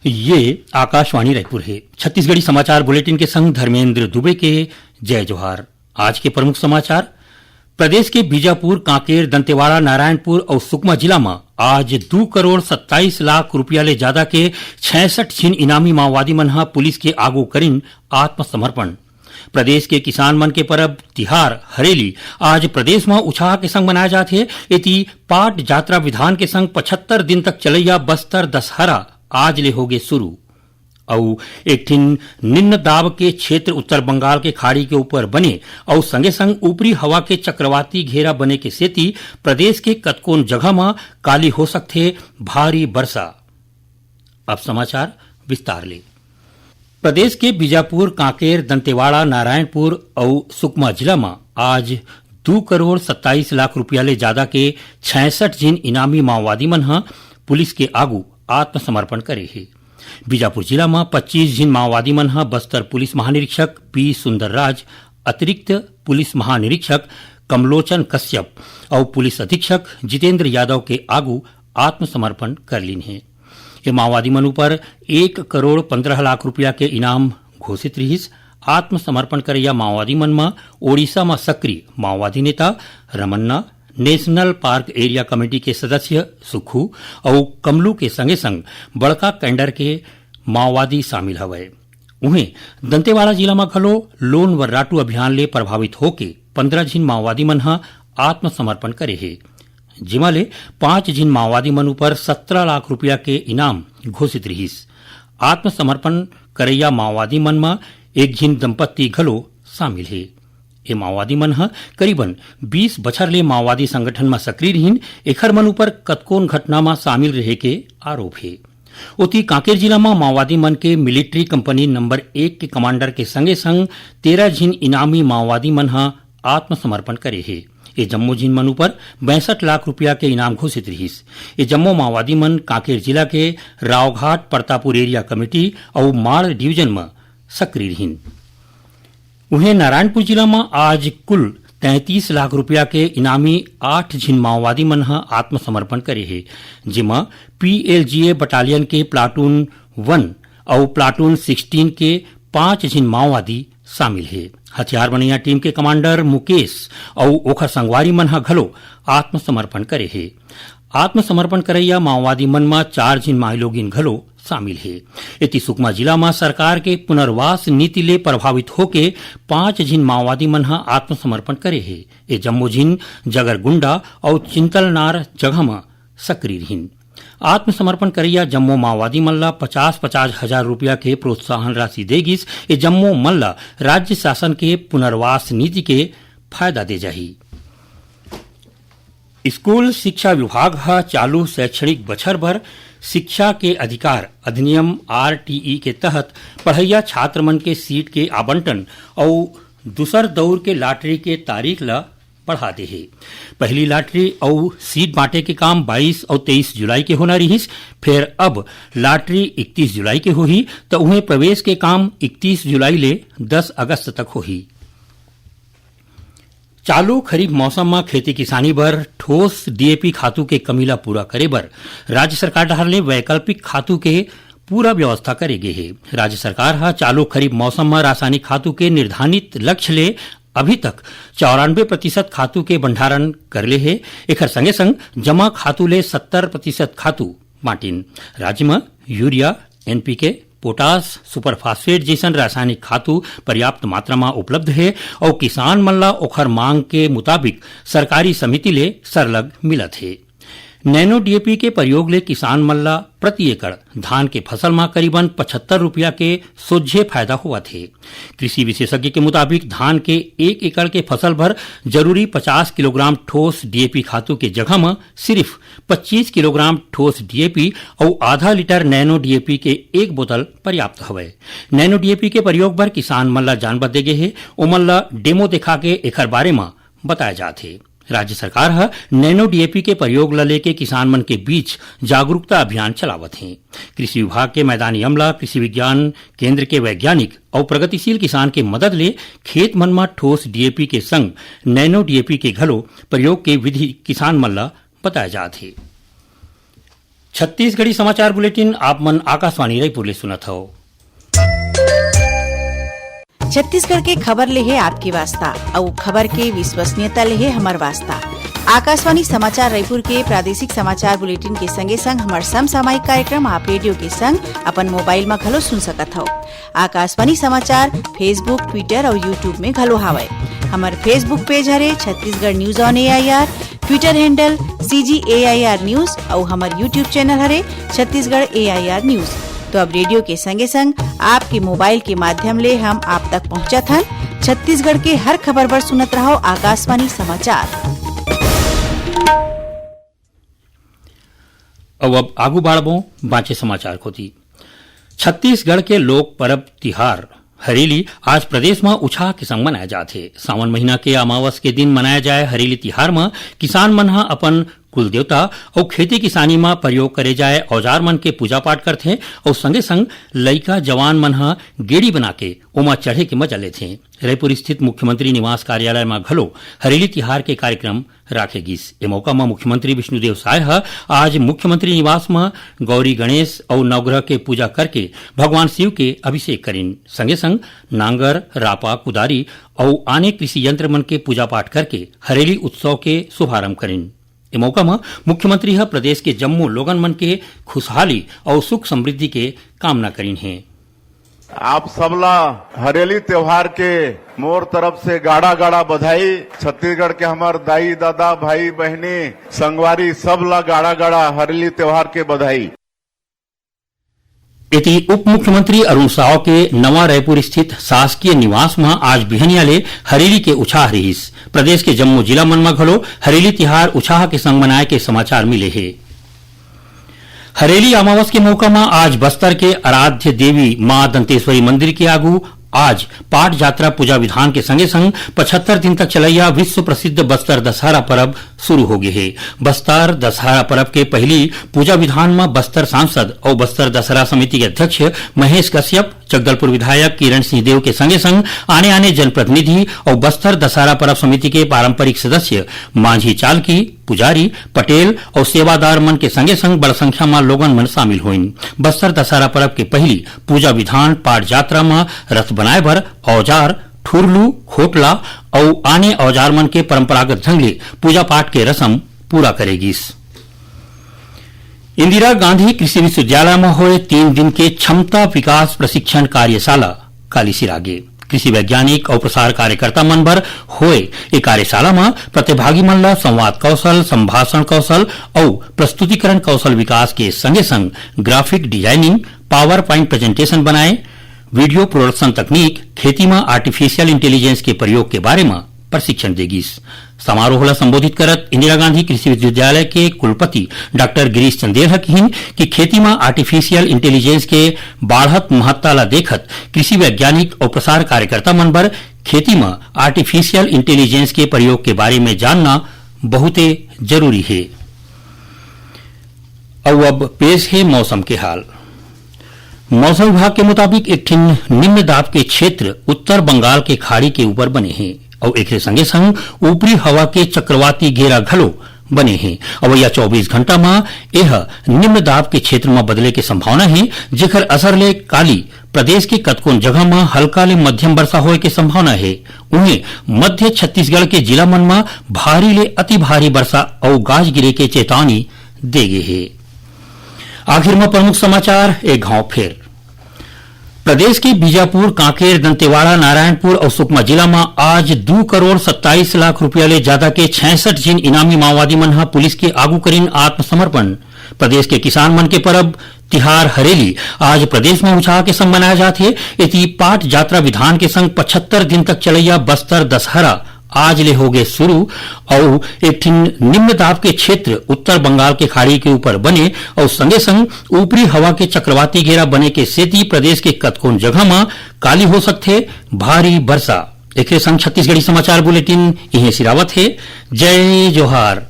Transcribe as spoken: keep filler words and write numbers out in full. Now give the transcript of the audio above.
ये आकाशवाणी रायपुर हे। छत्तीसगढ़ी समाचार बुलेटिन के संग धर्मेंद्र दुबे के जय जोहार। आज के प्रमुख समाचार। प्रदेश के बीजापुर, कांकेर, दंतेवाड़ा, नारायणपुर अउ सुकमा जिला म आज दू करोड़ सत्ताईस लाख रुपया ले जादा के छियासठ झिन इनामी माओवादी मन ह पुलिस के आगू करिन आत्मसमर्पण। प्रदेश के किसान मन के परब तिहार हरेली आज प्रदेश म उछाह के संग मनाया जात हे। एती पाट जात्रा विधान के संग पचहत्तर दिन तक चलैया बस्तर दशहरा आज ले होगे शुरू। अउ एक ठिन निम्न दाब के क्षेत्र उत्तर बंगाल के खाड़ी के ऊपर बने अउ संगे संग ऊपरी हवा के चक्रवाती घेरा बने के सेती प्रदेश के कतकोन जगह म काली हो सकथे भारी बरसा। अब समाचार विस्तार ले। प्रदेश के बीजापुर, कांकेर, दंतेवाड़ा, नारायणपुर अउ सुकमा जिला म आज दू करोड़ सत्ताईस लाख रुपया ले जादा के छियासठ झिन इनामी माओवादी मन ह पुलिस के आगू आत्मसमर्पण करे हे। बीजापुर जिला म पच्चीस झिन माओवादी मन ह बस्तर पुलिस महानिरीक्षक पी सुंदरराज, अतिरिक्त पुलिस महानिरीक्षक कमलोचन कश्यप अउ पुलिस अधीक्षक जितेंद्र यादव के आगू आत्मसमर्पण कर लीन हे। ये माओवादी मन ऊपर एक करोड़ पंद्रह लाख रुपया के इनाम घोषित रिहिस। आत्मसमर्पण करैया माओवादी मन म ओडिशा म सक्रिय माओवादी नेता Ramanna, national park area committee के सदस्य सुखू अउ कमलू के संगे संग बड़का कैंडर के माओवादी शामिल हवय। उहें, दंतेवाड़ा जिला म घलो लोन वर्राटू अभियान ले प्रभावित होके पंद्रह झिन माओवादी मन ह आत्मसमर्पण करे हे, जेमा ले पांच झिन माओवादी मन ऊपर सत्रह लाख रुपया के इनाम घोषित रिहिस। आत्मसमर्पण करैया माओवादी मन म एक झिन दंपत्ति घलो शामिल हे। ये माओवादी मन ह करीबन बीस बछर ले माओवादी संगठन म सक्रिय रिहिन। एखर मन ऊपर कतकोन घटना म शामिल रहे के आरोप हे। ओती, कांकेर जिला म माओवादी मन के मिलिट्री कंपनी नंबर एक के कमांडर के संगे संग तेरह झिन इनामी माओवादी मन ह आत्मसमर्पण करे हे। ये जम्मो झिन मन ऊपर पैंसठ लाख रुपया के इनाम घोषित रिहिस। ये जम्मो माओवादी मन कांकेर जिला के रावघाट परतापुर एरिया कमेटी अउ माड़ डिवीजन म सक्रिय रिहिन। उहें, नारायणपुर जिला म आज कुल तैंतीस लाख रुपया के इनामी आठ झिन माओवादी मन ह आत्मसमर्पण करे हे, जेमा पीएलजीए बटालियन के प्लाटून वन अउ प्लाटून सिक्सटीन के पांच झिन माओवादी शामिल हे। हथियार बनैया टीम के कमांडर मुकेश अउ ओखर संगवारी मन ह घलो आत्मसमर्पण करे हे। आत्मसमर्पण करैया माओवादी मन म चार झिन माईलोगिन घलो शामिल हे। एती, सुकमा जिला म सरकार के पुनर्वास नीति ले प्रभावित होके पांच झिन माओवादी मन ह आत्मसमर्पण करे हे। ये जम्मो झिन जगरगुंडा अउ चिंतलनार जगह म सक्रिय रिहिन। आत्मसमर्पण करैया जम्मो माओवादी मन ल पचास पचास हजार रुपया के प्रोत्साहन राशि दे गिस। ये जम्मो मन ल राज्य शासन के पुनर्वास नीति के फायदा दे जाही। स्कूल शिक्षा विभाग ह चालू शैक्षणिक बछर बर शिक्षा के अधिकार अधिनियम, आरटीई, के तहत पढ़इया छात्र मन के सीट के आवंटन अउ दूसर दौर के लॉटरी के तारीख ल बढ़ा दे हे। पहली लॉटरी अउ सीट बांटे के काम बाईस अउ तेईस जुलाई के होना रिहिस, फेर अब लॉटरी इकतीस जुलाई के होही, त उहें प्रवेश के काम इकतीस जुलाई ले दस अगस्त तक होही। चालू खरीफ मौसम म खेती किसानी बर ठोस डीएपी खातू के कमी ल पूरा करे बर राज्य सरकार डहार ले वैकल्पिक खातू के पूरा व्यवस्था करे गे हे। राज्य सरकार ह चालू खरीफ मौसम म रासायनिक खातू के निर्धारित लक्ष्य ले अभी तक चौरानबे प्रतिशत खातू के भंडारण कर ले हे। एखर संगे संग जमा खातू ले सत्तर प्रतिशत खातू बांटिन। राज्य म urea, NPK, potash, super phosphate जइसन रासायनिक खातू पर्याप्त मात्रा म उपलब्ध हे अउ किसान मन ल ओखर मांग के मुताबिक सरकारी समिति ले सरलग मिलत हे। नैनो डीएपी के प्रयोग ले किसान मन ल प्रति एकड़ धान के फसल म करीबन पचहत्तर रुपया के सोझे फायदा होवत हे। कृषि विशेषज्ञ के मुताबिक धान के एक एकड़ के फसल बर जरूरी पचास किलोग्राम ठोस डीएपी खातू के जगह म सिर्फ पच्चीस किलोग्राम ठोस डीएपी अउ आधा लीटर नैनो डीएपी के एक बोतल पर्याप्त हवय। नैनो डीएपी के प्रयोग बर किसान मन ल जानबा दे गे हे, ओमन ल डेमो देखा के एखर बारे म बताया जात हे। राज्य सरकार ह नैनो डीएपी के प्रयोग ल लेके किसान मन के बीच जागरूकता अभियान चलावत हे। कृषि विभाग के मैदानी अमला, कृषि विज्ञान केंद्र के वैज्ञानिक अउ प्रगतिशील किसान के मदद ले खेत मन म ठोस डीएपी के संग नैनो डीएपी के घलो प्रयोग के विधि किसान मन ल बताया जात हे। छत्तीसगढ़ी समाचार बुलेटिन आप मन आकाशवाणी रायपुर ले सुनत हव। छत्तीसगढ़ के खबर ले हे आपके वास्ता, अउ खबर के विश्वसनीयता ले हे हमर वास्ता। आकाशवाणी समाचार रायपुर के प्रादेशिक समाचार बुलेटिन के संगे संग हमर समसामयिक कार्यक्रम आप रेडियो के संग अपन मोबाइल म घलो सुन सकत हव। आकाशवाणी समाचार Facebook, Twitter अउ YouTube में घलो हावय। हमर Facebook पेज हरे Chhattisgarh news on AIR, Twitter handle CG AIR news अउ हमर YouTube चैनल हरे छत्तीसगढ़ एआईआर न्यूज। तो अब रेडियो के संगे संग आपके मोबाइल के माध्यम ले हम आप तक पहुंचत हन। छत्तीसगढ़ के हर खबर बर सुनत रहव आकाशवाणी समाचार। अउ अब आगू बाढ़बो बांचे समाचार कोती। छत्तीसगढ़ के लोक परब तिहार हरेली आज प्रदेश म उछाह के संग मनाया जात हे। सावन महीना के अमावस के दिन मनाया जाए हरेली तिहार म किसान मन ह अपन कुल देवता अउ खेती किसानी म प्रयोग करे जाए औजार मन के पूजा पाठ करथे अउ संगे संग लइका जवान मन ह गेड़ी बना के ओमा चढ़े के मजा लेथे। रायपुर स्थित मुख्यमंत्री निवास कार्यालय म घलो हरेली तिहार के कार्यक्रम राखे गिस। ए मौका म मुख्यमंत्री विष्णुदेव साय ह आज मुख्यमंत्री निवास म गौरी गणेश अउ नवग्रह के पूजा करके भगवान शिव के अभिषेक करिन। संगे संग नांगर, रापा, कुदारी अउ आने कृषि यंत्र मन के पूजा पाठ करके हरेली उत्सव के शुभारंभ करिन। ए मौका म मुख्यमंत्री ह प्रदेश के जम्मो लोगन मन के खुशहाली अउ सुख समृद्धि के कामना करिन हे। आप सबला हरेली त्योहार के मोर तरफ से गाड़ा गाड़ा बधाई। छत्तीसगढ़ के हमर दाई, दादा, भाई, बहिनी, संगवारी सबला गाड़ा गाड़ा हरेली त्योहार के बधाई। एती उप मुख्यमंत्री अरुण साव के नवा रायपुर स्थित शासकीय निवास म आज बिहनिया ले हरेली के उछाह रिहिस। प्रदेश के जम्मो जिला मन म घलो हरेली तिहार उछाह के संग मनाए के समाचार मिले हे। हरेली अमावस के मौका म आज बस्तर के आराध्य देवी मां दंतेश्वरी मंदिर के आगू आज पाट जात्रा पूजा विधान के संगे संग पचहत्तर दिन तक चलैया विश्व प्रसिद्ध बस्तर दशहरा परब शुरू हो गे हे। बस्तर दशहरा परब के पहिली पूजा विधान म बस्तर सांसद अउ बस्तर दशहरा समिति के अध्यक्ष महेश कश्यप, जगदलपुर विधायक किरण सिंह देव के संगे संग आने आने जनप्रतिनिधि अउ बस्तर दशहरा परब समिति के पारंपरिक सदस्य, मांझी चालकी, पुजारी, पटेल अउ सेवादार मन के संगे संग बड़ संख्या म लोगन मन शामिल होइन। बस्तर दशहरा परब के पहिली पूजा विधान पाट जात्रा म रथ बनाए बर औजार, ठुरलू, खोटला अउ आने औजार मन के परंपरागत ढंग ले पूजा पाठ के रसम पूरा करे गिस। इंदिरा गांधी कृषि विश्वविद्यालय म होए तीन दिन के क्षमता विकास प्रशिक्षण कार्यशाला काली सिरागे। कृषि वैज्ञानिक अउ प्रसार कार्यकर्ता मन बर होए ए कार्यशाला म प्रतिभागी मन ल संवाद कौशल, संभाषण कौशल अउ प्रस्तुतिकरण कौशल विकास के संगे संग graphic designing, power point presentation बनाए, वीडियो प्रोडक्शन तकनीक, खेती म आर्टिफिशियल इंटेलिजेंस के प्रयोग के बारे म प्रशिक्षण दे गिस। समारोह ला संबोधित करत इंदिरा गांधी कृषि विश्वविद्यालय के कुलपति डॉक्टर गिरीश चंदेल ह किहिन कि खेती म आर्टिफिशियल इंटेलिजेंस के बाढ़त महत्ता ला देखत कृषि वैज्ञानिक अउ प्रसार कार्यकर्ता मन बर खेती म आर्टिफिशियल इंटेलिजेंस के प्रयोग के बारे में जानना बहुते जरूरी हे। अउ अब पेश हे मौसम के हाल। मौसम विभाग के मुताबिक एक ठिन निम्न दाब के क्षेत्र उत्तर बंगाल के खाड़ी के ऊपर बने हे अउ एकरे संगे संग ऊपरी हवा के चक्रवाती घेरा घलो बने हे। अवइया चौबीस घंटा म एह निम्न दाब के क्षेत्र म बदले के संभावना हे, जेकर असर ले काली प्रदेश के कतकोन जगह म हल्का ले मध्यम वर्षा होए के संभावना हे। उहें, मध्य छत्तीसगढ़ के जिला मन म भारी ले अति भारी वर्षा अउ गाज गिरे के चेतावनी दे गे हे। आखिर म प्रमुख समाचार एक घाव फेर। प्रदेश के बीजापुर, कांकेर, दंतेवाड़ा, नारायणपुर अउ सुकमा जिला म आज दू करोड़ सत्ताईस लाख रुपया ले जादा के छियासठ झिन इनामी माओवादी मन ह पुलिस के आगू करिन आत्मसमर्पण। प्रदेश के किसान मन के परब तिहार हरेली आज प्रदेश म उछाह के संग मनाया जात हे। एती पाट जात्रा विधान के संग पचहत्तर दिन तक चलैया बस्तर दशहरा आज ले होगे शुरू अउ एक ठिन निम्न दाब के क्षेत्र उत्तर बंगाल के खाड़ी के ऊपर बने अउ संगे संग ऊपरी हवा के चक्रवाती घेरा बने के सेती प्रदेश के कतकोन जगह म काली हो सकथे भारी बरसा। एखरे संग छत्तीसगढ़ी समाचार बुलेटिन इहें सिरावत हे। जय जोहार।